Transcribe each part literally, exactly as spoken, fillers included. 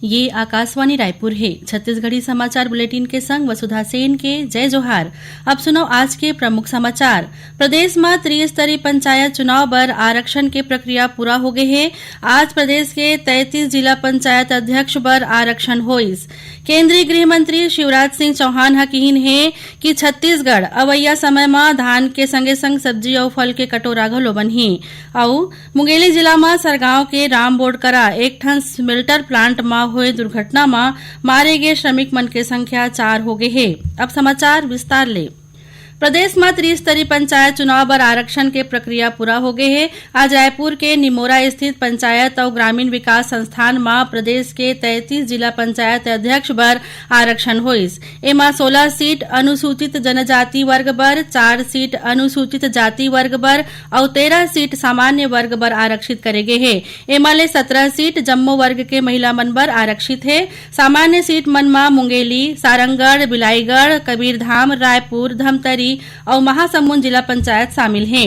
ये आकाशवाणी रायपुर हे। छत्तीसगढ़ी समाचार बुलेटिन के संग वसुधा सेन के जय जोहार। अब सुनव आज के प्रमुख समाचार। प्रदेश म त्रिस्तरीय पंचायत चुनाव बर आरक्षण के प्रक्रिया पूरा हो गे हे। आज प्रदेश के तैंतीस जिला पंचायत अध्यक्ष बर आरक्षण होइस। केंद्रीय गृह मंत्री शिवराज सिंह चौहान ह किहिन हे कि छत्तीसगढ़ अवइया समय म धान के संगे संग सब्जी अउ फल के कटोरा घलो बनही। अउ मुंगेली जिला म सरगांव के रामबोड़ करा एक ठन smelter plant म होए दुर्घटना म मारे गे श्रमिक मन के संख्या चार हो गे हे। अब समाचार विस्तार ले। प्रदेश म त्रिस्तरीय पंचायत चुनाव बर आरक्षण के प्रक्रिया पूरा हो गे हे। आज रायपुर के निमोरा स्थित पंचायत अउ ग्रामीण विकास संस्थान म प्रदेश के तैंतीस जिला पंचायत अध्यक्ष बर आरक्षण होइस। एमा सोलह सीट अनुसूचित जनजाति वर्ग बर, चार सीट अनुसूचित जाति वर्ग बर अउ तेरह सीट सामान्य वर्ग बर आरक्षित करे गे हे। एमा ले सत्रह सीट जम्मो वर्ग के महिला मन बर आरक्षित हे। सामान्य सीट मन म मुंगेली, सारंगढ़, बिलाईगढ़, कबीरधाम, रायपुर, धमतरी अउ महासमुंद जिला पंचायत शामिल हे।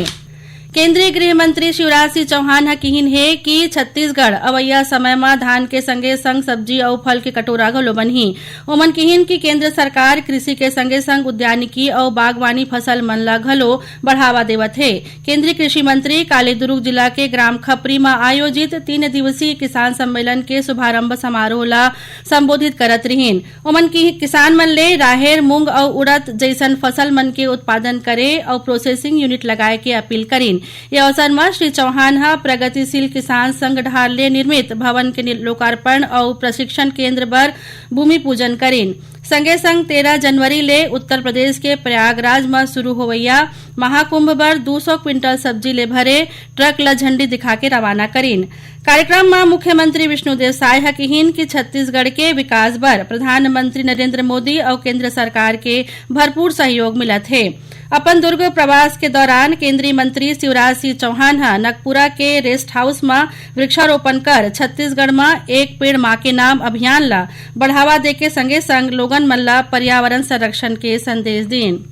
केंद्रीय गृह मंत्री शिवराज सिंह चौहान ह किहिन हे कि छत्तीसगढ़ अवइया समय म धान के संगे संग सब्जी अउ फल के कटोरा घलो बनही। ओमन किहिन कि केंद्र सरकार कृषि के संगे संग उद्यानिकी अउ बागवानी फसल मन ला घलो बढ़ावा देवत हे। केंद्रीय कृषि मंत्री काली दुरूग जिला के ग्राम खपरी म आयोजित तीन दिवसीय किसान सम्मेलन के शुभारंभ समारोह ला संबोधित करत रिहिन। ओमन कि-, किसान मन ले राहेर, मूंग अउ उड़द जइसन फसल मन के उत्पादन करे अउ processing unit लगाए के अपील करिन। ये अवसर म श्री चौहान ह प्रगतिशील किसान संघ डहार ले निर्मित भवन के नि-, लोकार्पण अउ प्रशिक्षण केंद्र बर भूमि पूजन करिन। संगे संग तेरह जनवरी ले उत्तर प्रदेश के प्रयागराज म शुरू होवइया महाकुंभ बर दू सौ क्विंटल सब्जी ले भरे ट्रक ल झंडी दिखा के रवाना करिन। कार्यक्रम म मुख्यमंत्री विष्णुदेव साय ह किहिन कि छत्तीसगढ़ के विकास बर प्रधानमंत्री नरेंद्र मोदी अउ केंद्र सरकार के भरपूर सहयोग मिलत हे। अपन दुर्ग प्रवास के दौरान केंद्रीय मंत्री शिवराज सिंह चौहान ह नगपुरा के रेस्ट हाउस म वृक्षारोपण कर छत्तीसगढ़ म एक पेड़ मां के नाम अभियान ल बढ़ावा देके संगे संग लोगन मन ल पर्यावरण संरक्षण के संदेश दीन।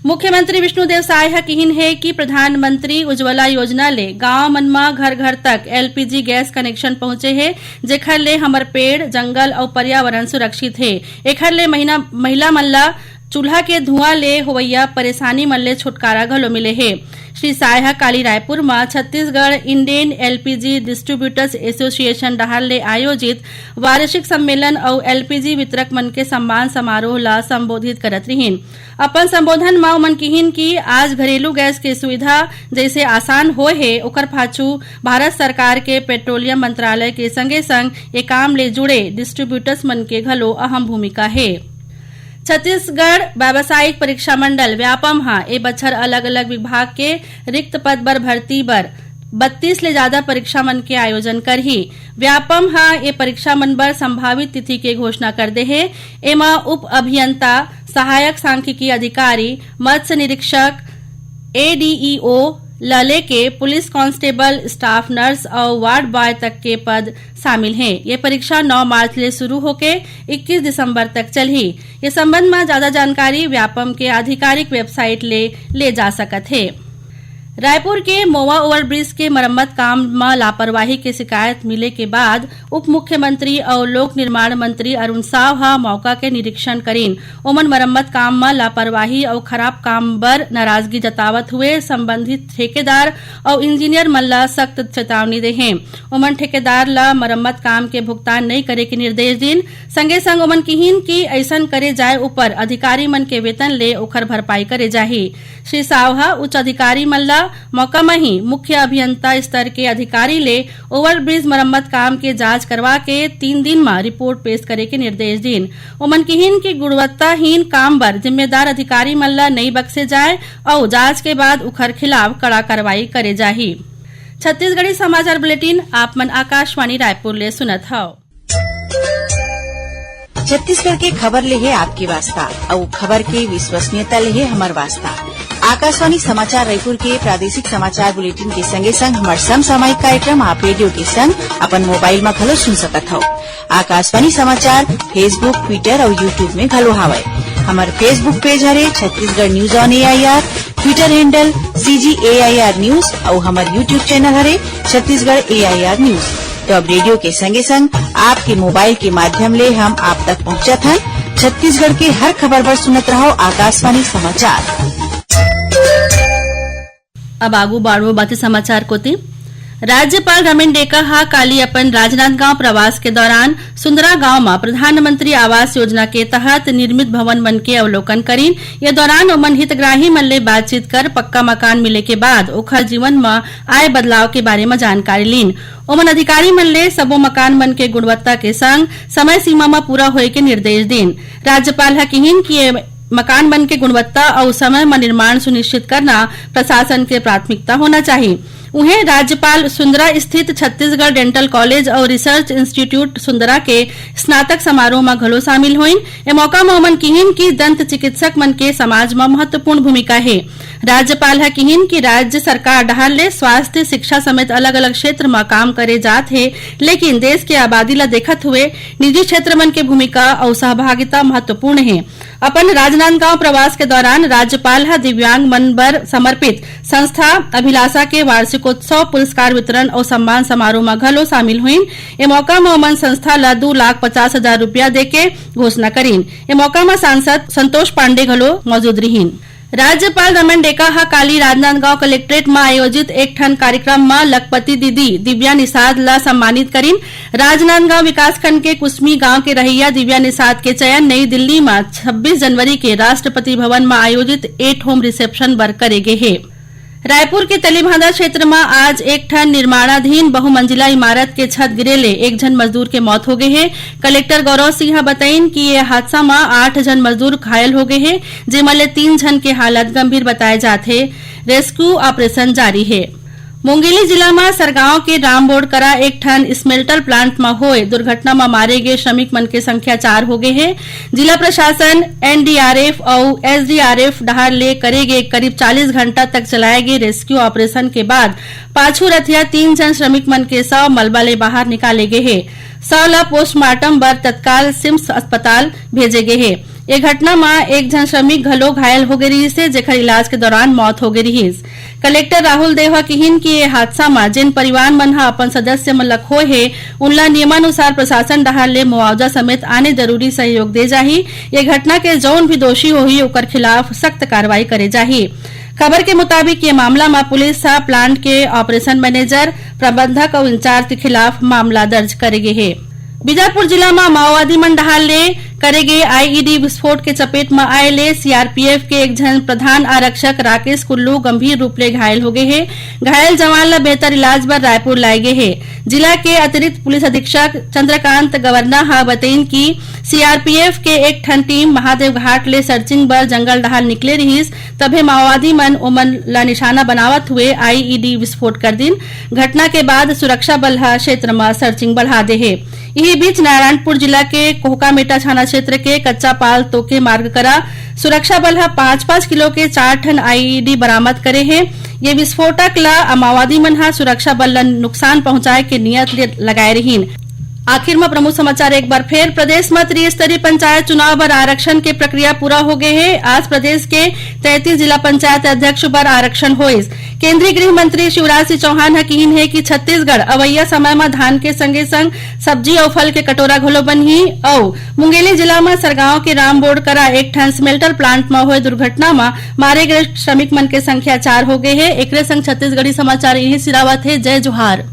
मुख्यमंत्री विष्णुदेव साय ह किहिन हे कि प्रधानमंत्री उज्ज्वला योजना ले गांव मन म घर घर तक एलपीजी गैस कनेक्शन पहुंचे हे, जेखर ले हमर पेड़, जंगल अउ पर्यावरण सुरक्षित हे। एखर ले महिना, महिला मन ल चूल्हा के धुआं ले होवइया परेशानी मन ले छुटकारा घलो मिले हे। श्री साय ह काली रायपुर म Chhattisgarh Indian LPG distributors association डहार ले आयोजित वार्षिक सम्मेलन अउ एलपीजी वितरक मन के सम्मान समारोह ल संबोधित करत रिहिन। अपन संबोधन म ओमन किहिन कि आज घरेलू गैस के सुविधा जइसे आसान होए हे, ओकर पाछू भारत सरकार के पेट्रोलियम मंत्रालय के संगे संग ए काम ले जुड़े डिस्ट्रीब्यूटर्स मन के घलो अहम भूमिका हे। छत्तीसगढ़ व्यावसायिक परीक्षा मंडल व्यापम ह ए बछर अलग-अलग विभाग के रिक्त पद बर भर्ती बर बत्तीस ले जादा परीक्षा मन के आयोजन करही। व्यापम ह ए परीक्षा मन बर संभावित तिथि के घोषणा कर दे हे। एमा उप अभियंता, सहायक सांख्यिकी अधिकारी, मत्स्य निरीक्षक, एडीईओ ल लेके पुलिस कांस्टेबल, स्टाफ नर्स अउ वार्ड बॉय तक के पद शामिल हे। ये परीक्षा नौ मार्च ले शुरू होके इक्कीस दिसंबर तक चलही। ये संबंध म ज्यादा जानकारी व्यापम के आधिकारिक वेबसाइट ले ले जा सकत हे। रायपुर के मोवा ओवरब्रिज के मरम्मत काम म लापरवाही के शिकायत मिले के बाद उप मुख्यमंत्री अउ लोक निर्माण मंत्री अरुण साव ह मौका के निरीक्षण करिन। ओमन मरम्मत काम म लापरवाही अउ खराब काम बर नाराजगी जतावत हुए संबंधित ठेकेदार अउ इंजीनियर मन ल सख्त चेतावनी दे हें। ओमन ठेकेदार ल मरम्मत काम के भुगतान नइ करे के निर्देश दीन। संगे संग ओमन किहिन कि अइसन करे जाय उपर अधिकारी मन के वेतन ले ओखर भरपाई करे जाही। श्री साव ह उच्च अधिकारी मन ल मौका म ही मुख्य अभियंता स्तर के अधिकारी ले ओवरब्रिज मरम्मत काम के जांच करवा के तीन दिन म रिपोर्ट पेश करे के निर्देश दीन। ओमन किहिन कि गुणवत्ताहीन काम बर जिम्मेदार अधिकारी मन ल नइ बख्से जाय अउ जांच के बाद उखर खिलाफ कड़ा कार्रवाई करे जाही। छत्तीसगढ़ी समाचार बुलेटिन आप मन आकाशवाणी रायपुर ले सुनत हव। छत्तीसगढ़ के खबर ले हे आपके वास्ता, अउ खबर के विश्वसनीयता ले हे हमर वास्ता। आकाशवाणी समाचार रायपुर के प्रादेशिक समाचार बुलेटिन के संगे संग हमर समसामयिक कार्यक्रम आप रेडियो के संग अपन मोबाइल म घलो सुन सकत हव। आकाशवाणी समाचार Facebook, Twitter अउ YouTube में घलो हावय। हमर Facebook पेज हरे Chhattisgarh news on AIR, Twitter handle CG AIR news अउ हमर YouTube चैनल हरे छत्तीसगढ़ एआईआर न्यूज। तो अब रेडियो के संगे संग आपके मोबाइल के माध्यम ले हम आप तक पहुंचत हन। छत्तीसगढ़ के हर खबर बर सुनत रहो आकाशवाणी समाचार। अब आगू बाढ़बो बाते समाचार कोति। राज्यपाल रमेन डेका ह काली अपन राजनांदगांव प्रवास के दौरान सुंदरा गांव म प्रधानमंत्री आवास योजना के तहत निर्मित भवन मन के अवलोकन करीन। ये दौरान ओमन हितग्राही मन ले बातचीत कर पक्का मकान मिले के बाद ओखर जीवन म आए बदलाव के बारे म जानकारी लीन। ओमन अधिकारी मन ले सबो मकान मन के गुणवत्ता के संग समय सीमा म पूरा होए के निर्देश दीन। राज्यपाल ह किहिन कि ये मकान मन के गुणवत्ता अउ समय म निर्माण सुनिश्चित करना प्रशासन के प्राथमिकता होना चाही। उहें, राज्यपाल सुंदरा स्थित छत्तीसगढ़ डेंटल कॉलेज अउ रिसर्च इंस्टीट्यूट सुंदरा के स्नातक समारोह म घलो शामिल होइन। ए मौका म ओमन किहिन कि दंत चिकित्सक मन के समाज म महत्वपूर्ण भूमिका हे। राज्यपाल ह किहिन कि राज्य सरकार डहार ले स्वास्थ्य, शिक्षा समेत अलग-अलग क्षेत्र म काम करे जात हे, लेकिन देश के आबादी ल देखत हुए निजी क्षेत्र मन के भूमिका अउ सहभागिता महत्वपूर्ण हे। अपन राजनांदगांव प्रवास के दौरान राज्यपाल ह दिव्यांग मन बर समर्पित संस्था अभिलाषा के वार्षिकोत्सव पुरस्कार वितरण अउ सम्मान समारोह म घलो शामिल होइन। ए मौका म ओमन संस्था ल दू लाख पचास हजार रुपया देके घोषणा करीन। ए मौका म सांसद संतोष पांडे घलो मौजूद रिहीन। राज्यपाल रमन डेका ह काली राजनांदगांव कलेक्ट्रेट म आयोजित एक ठन कार्यक्रम म लखपति दीदी दिव्या निषाद ल सम्मानित करीन। राजनांदगांव विकासखंड के कुसमी गांव के रहइया दिव्या निषाद के चयन नई दिल्ली म छब्बीस जनवरी के राष्ट्रपति भवन म आयोजित एट होम रिसेप्शन बर करे गे हे। रायपुर के तेलीभांदा क्षेत्र म आज एक ठन निर्माणाधीन बहुमंजिला इमारत के छत गिरे ले एक झन मजदूर के मौत हो गे हे। कलेक्टर गौरव सिंह ह बतइन कि ये हादसा म आठ झन मजदूर घायल हो गे हे, जेमा ले तीन झन के हालत गंभीर बताए जात हे। रेस्क्यू ऑपरेशन जारी हे। मुंगेली जिला म सरगांव के रामबोड़ करा एक ठन स्मेल्टर प्लांट म होए दुर्घटना म मारे गे श्रमिक मन के संख्या चार हो गे हे। जिला प्रशासन, एनडीआरएफ अउ एसडीआरएफ डहार ले करे गे करीब चालीस घंटा तक चलाए गे रेस्क्यू ऑपरेशन के बाद पाछू रथिया तीन झन श्रमिक मन के शव मलबा ले बाहर निकाले गे हे। शव ल पोस्टमार्टम बर तत्काल सिम्स अस्पताल भेजे गे हे। ये घटना म एक झन श्रमिक घलो घायल हो गे रिहिस हे, जेकर इलाज के दौरान मौत हो गे रिहिस। कलेक्टर राहुल देव ह किहिन कि ये हादसा म जेन परिवार मन ह अपन सदस्य मन ल खोए हे, उनला नियमानुसार प्रशासन डहार ले मुआवजा समेत आने जरूरी सहयोग दे जाही। ये घटना के जउन भी दोषी होही, ओकर खिलाफ सख्त कार्रवाई करे जाही। खबर के मुताबिक, ये मामला म पुलिस ह प्लांट के ऑपरेशन मैनेजर, प्रबंधक अउ इंचार्ज के खिलाफ मामला दर्ज करे गे हे। बीजापुर जिला म माओवादी मन डहार ले करे गे आईईडी विस्फोट के चपेट म आए ले सीआरपीएफ के एक झन प्रधान आरक्षक राकेश कुल्लू गंभीर रूप ले घायल हो गे हे। घायल जवान ल बेहतर इलाज बर रायपुर लाए गे हे। जिला के अतिरिक्त पुलिस अधीक्षक चंद्रकांत गवर्ना ह बतइन कि सीआरपीएफ के एक ठन टीम महादेव घाट ले सर्चिंग बर जंगल डहार निकले रिहिस, तभे माओवादी मन ओमन ल निशाना बनावत हुए आईईडी विस्फोट कर दिन। घटना के बाद सुरक्षा बल ह क्षेत्र म सर्चिंग बढ़ा दे हे। इही बीच, नारायणपुर जिला के कोहकामेटा थाना क्षेत्र के कच्चा पाल तोके मार्ग करा सुरक्षा बल ह पाँच पाँच किलो के चार ठन आईईडी बरामद करे हे। ये विस्फोटक ल माओवादी मन ह सुरक्षा बल ल नुकसान पहुंचाए के नियत ले लगाए रहिन। आखिर म प्रमुख समाचार एक बार फेर, प्रदेश म त्रिस्तरीय पंचायत चुनाव बर आरक्षण के प्रक्रिया पूरा हो गे हे। आज प्रदेश के तैंतीस जिला पंचायत अध्यक्ष बर आरक्षण होइस। केंद्रीय गृह मंत्री शिवराज सिंह चौहान ह किहिन हे कि छत्तीसगढ़ अवइया समय म धान के संगे संग सब्जी अउ फल के कटोरा घलो बनही। अउ मुंगेली जिला म सरगांव के रामबोड़ करा एक ठन स्मेल्टर प्लांट म होए दुर्घटना म मारे गए श्रमिक मन के संख्या चार हो गे हे। एकरे संग छत्तीसगढ़ी समाचार इही सिरावत हे। जय जोहार।